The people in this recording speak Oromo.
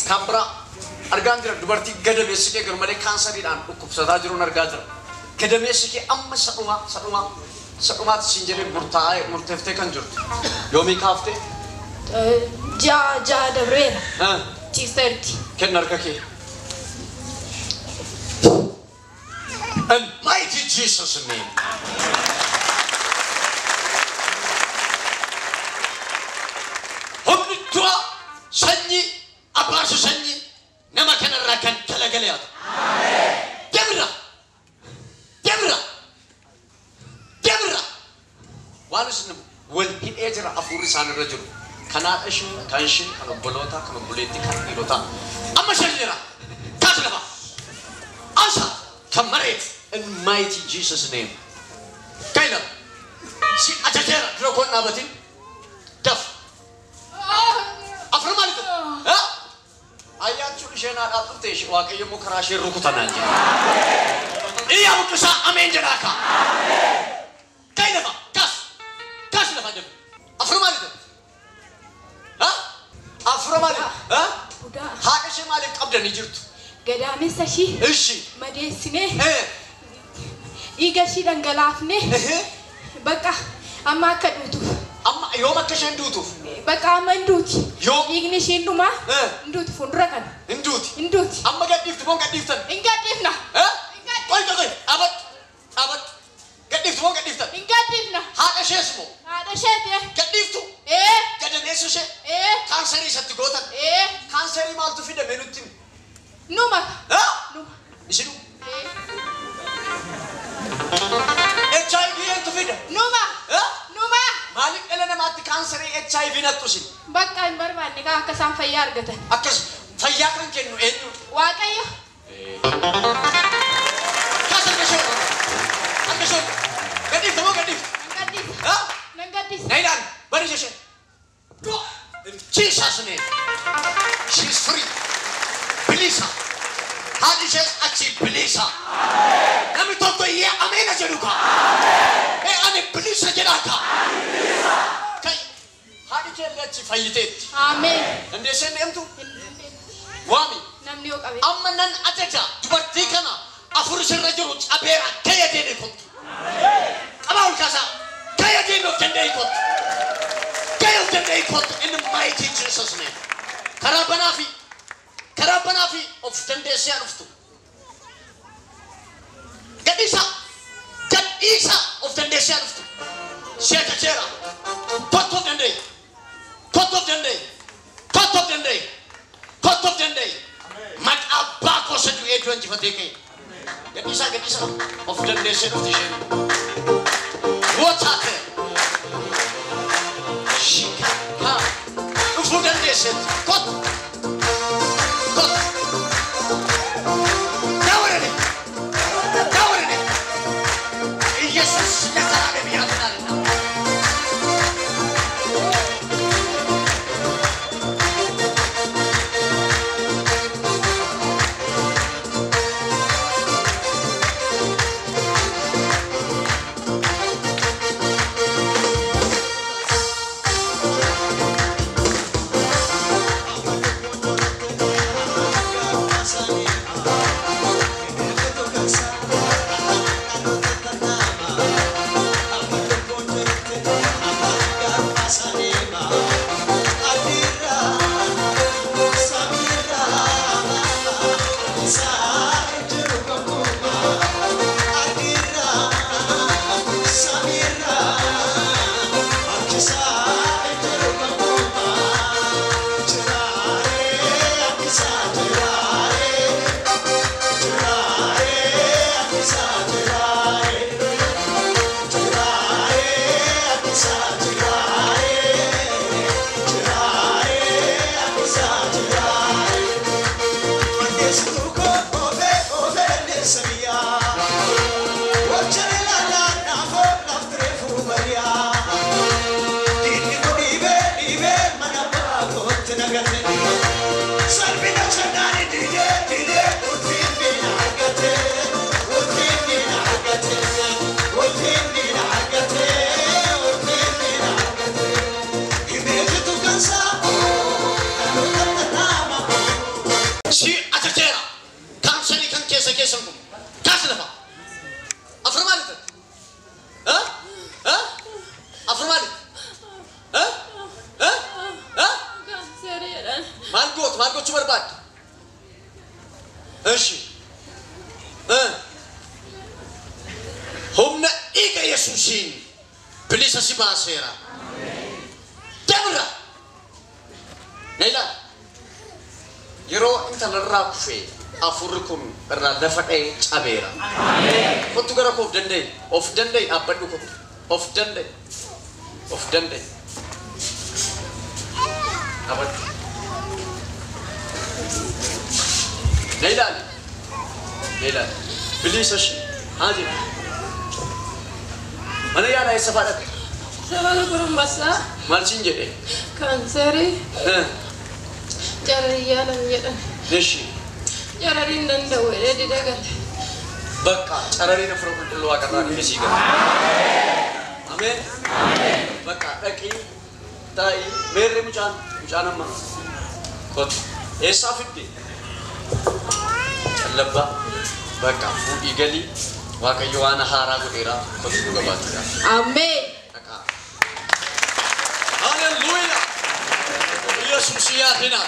Kan biraa argaan jira dubartii gadameessi kee garmalee kaansariidhaan dhukkubsataa jiruun argaa jira. Gadameessi kee amma isa dhumaa isa dhumaa isa dhumaatti siin jedhee murtaa'ee murteeftee kan jirtu. Yoomii kaaftee? Ji'a dabreera. Ciisteerti. Kenna harka kee. In mighty Jesus' name. Humni du'a sanyii abaarsa sanyii nama kanarraa kan galagalee haa ta'u. Deemra! Deemra! Deemra! Waan isin wal hidhee jira hafuurri isaan irra jiru. Kan haadha ishee, kan ishee, kan obbolootaa, kan obboleettii, kan dhiirotaa. Amma isheen jira. Kaas lafa. Ansa kan mareet. In mighty Jesus' name. Ka'i lafa. Si ajajeera dura koon dhaabatin. Daf. Afur maalitu? Ayyaanchuun isheen haadhaaf dhufte ishee Waaqayyo immoo karaa ishee rukutanaan jedhe. Iyyaa buqqisaa ameen jedhaa kaa. Ka'i lafa. Kaas. Kaas lafa deemu. Afur maalitu? Afur maalitu? Budaa. Haadha ishee maaliif qabdanii jirtu? Gadaamessa ishii Ishi. madeessinee dhiiga ishii dhangalaafnee bakka amma akka duutuuf. Amma yoom akka isheen duutuuf? Bakka amma hin duuti. Yoom? Dhiigni ishii hin dhumaa. Hin duuti fuuldura kana. Hin duuti. Hin duuti. Amma gadhiiftu moo gadhiiftan? Hin gadhiifna. Qoy qoy qoy dhaabadhu dhaabadhu. Gadhiiftu moo gadhiiftan? Hin gadhiifna. Haadha ishees moo? Haadha isheeti. Gadhiiftu? Ee. Gadameessa ishee? Ee. Kaansarii isatti gootan? Ee. Kaansarii maaltu fidame nutti himi? Numa. Numa. Isinuu? Ee. HIV eentu fida? Numa. Numa. Maaliif dhala namaatti kaansarii HIV nattu isin? Bakka hin barbaanne kaa akka isaan fayyaa argatan. Akkas fayyaa kan kennu eenyu? Waaqayyo. Kaas harka ishee. Harka ishee. Gadhiifta moo gadhiifta? Nan gadhiisa. Nan gadhiisa. Na ilaali. Bani ishee. Go. In Jesus' name. She is free. Bilisa. Haadhi ishees achii bilisa. Namni tokko iyyee ameena jedhu kaa. Ee ani bilisa jedhaa kaa. Kai. Haadhi kee illee achii fayyiteetti. Ameen. Dandeessee hin deemtu? Waami. Namni yoo qabe. Amma nan ajaja dubartii kana afur isirra jiru cabeera ka'ee deemee kottu. Qabaa ol kaasaa. Ka'ee deemee of danda'ee kottu. Ka'ee of danda'ee kottu in the mighty Jesus' name. Karaa banaa fi karaa banaa fi of dandeessee haa dhuftu. Gadhiisaa. Gadhiisaa of dandeessee haa dhuftu. Si ajajeera. Kottu of danda'e. Kottu of danda'e. Kottu of danda'e. Kottu of danda'e. Maqaa abbaa koo isa du'ee du'a injifatee ka'e. Gadhiisaa gadhiisaa of dandeessee dhufti isheen. What's happened? She can come. Dhufuu dandeesseetti. Kottu. Kottu. Daawwadani. Daawwadani. Iyyasuus ለዘላለም ያድናልና። Maal gootu? Maal gochuu barbaadde? Eshi. Humna dhiiga Yesuusiin bilisa si baaseera. Dabra. Na ilaali. Yeroo intalarraa kufee afurri kun irraa lafa dha'ee cabeera. Kottu gara koo of danda'e. Of danda'e dhaabbadhu kottu. Of danda'e. Of danda'e. Dhaabbadhu. Na ilaali. Na ilaali. Bilisa ishee. Haa jedhu. Mana yaalaa eessa fa'aa dhaqxe? Sababa gurumbasaa Maal siin jedhe? kaanserii jararii yaalan jedhan. Ishi. Jararii hin danda'u jedhee didee gale. Bakka carariin afura qulqulluu waaqarraa dhufe sii gala. Ameen. Bakka dhaqii taa'ii meerre mucaan mucaan amma kottu. Eessaa fidde? Callabbaa. Bakka fuudhii galii Waaqayyo waan haaraa godheera kottu dhuga baatuudha. Ameen. Dhaqaa. Haleluuyaa. Yesuus yaadina.